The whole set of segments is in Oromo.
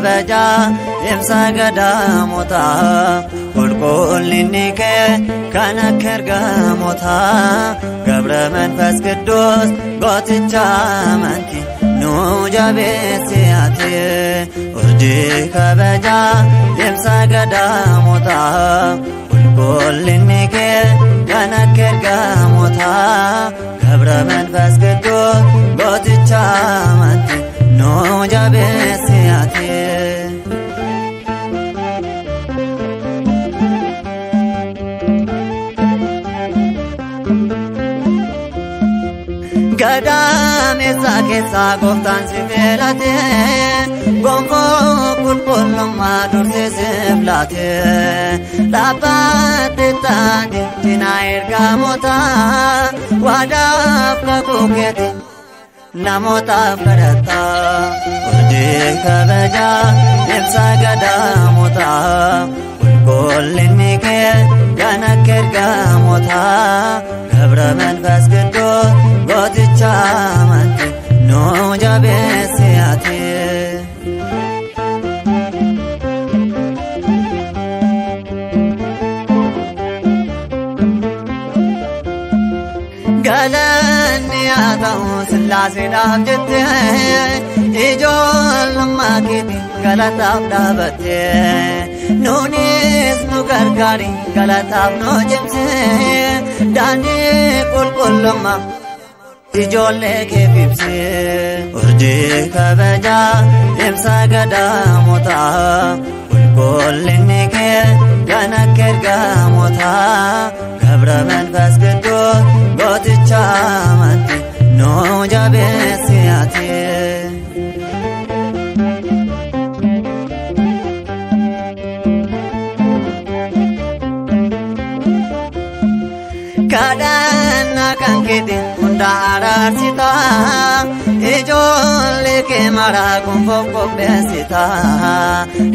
kabajaa ibsa gadaamotaa qulqullinni kee kan akka ergamootaa ገብረ መንፈስ ቅዱስ gooticha amantii nu jabeessi ati urjii kabajaa ibsa gadaamotaa qulqullinni kee kan akka ergamootaa ገብረ መንፈስ ቅዱስ gooticha amantii nu jabeessi ati. Gadameessa keessaa gooftaan si filate gonfoo qulqullummaa dursee siif laate dhaabbatte taate cinaa ergamootaa waadaaf kakuu keeti namootaaf kadhatta urjii kabajaa ibsa gadaamotaa qulqullinni kee kan akka ergamootaa ገብረ መንፈስ ቅዱስ gooticha amantii nu jabeessi ati. Galanni haa ta'u Sillaaseedhaaf jettee ijoollummaa keetiin galataaf dhaabattee nuunis nu gargaari galataaf nu cimsee daandii qulqullummaa ijoollee keef ibsee urjii kabajaa ibsa gadaamotaa qulqullinni kee kan akka ergamootaa ገብረ መንፈስ ቅዱስ gooticha amantii nu jabeessi ati. Kadhannaa kan keetiin hunda araarsita ijoollee kee maraa gonfoof qopheessita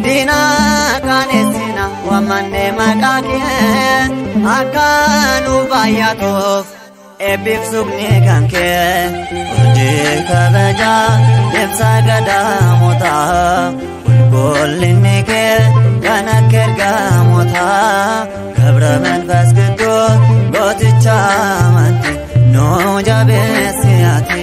diinaa qaaneessina waamannee maqaa kee akka nu baay'atuuf eebbiif suphni kan kee urjii kabajaa ibsa gadaamotaa qulqullinni kee kan akka ergamootaa ገብረ መንፈስ ቅዱስ gooticha amantii nu jabeessi ati.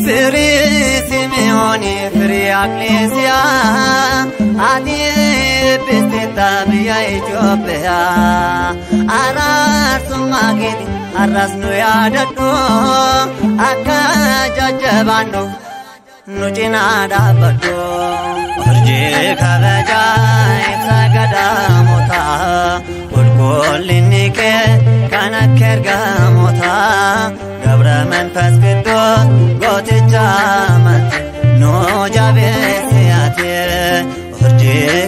Firii Simi'oonii firii Akleesiyaa ati eebbifteetta biyya Itoophiyaa araarsummaa keetiin har'as nu yaadadhu akka jajjabaannu nu cinaa dhaabbadhu. Urjii kabajaa ibsa gadaamotaa qulqullinni kee kan akka ergamootaa ገብረ መንፈስ ቅዱስ gooticha amantii nu jabeessi ati urjii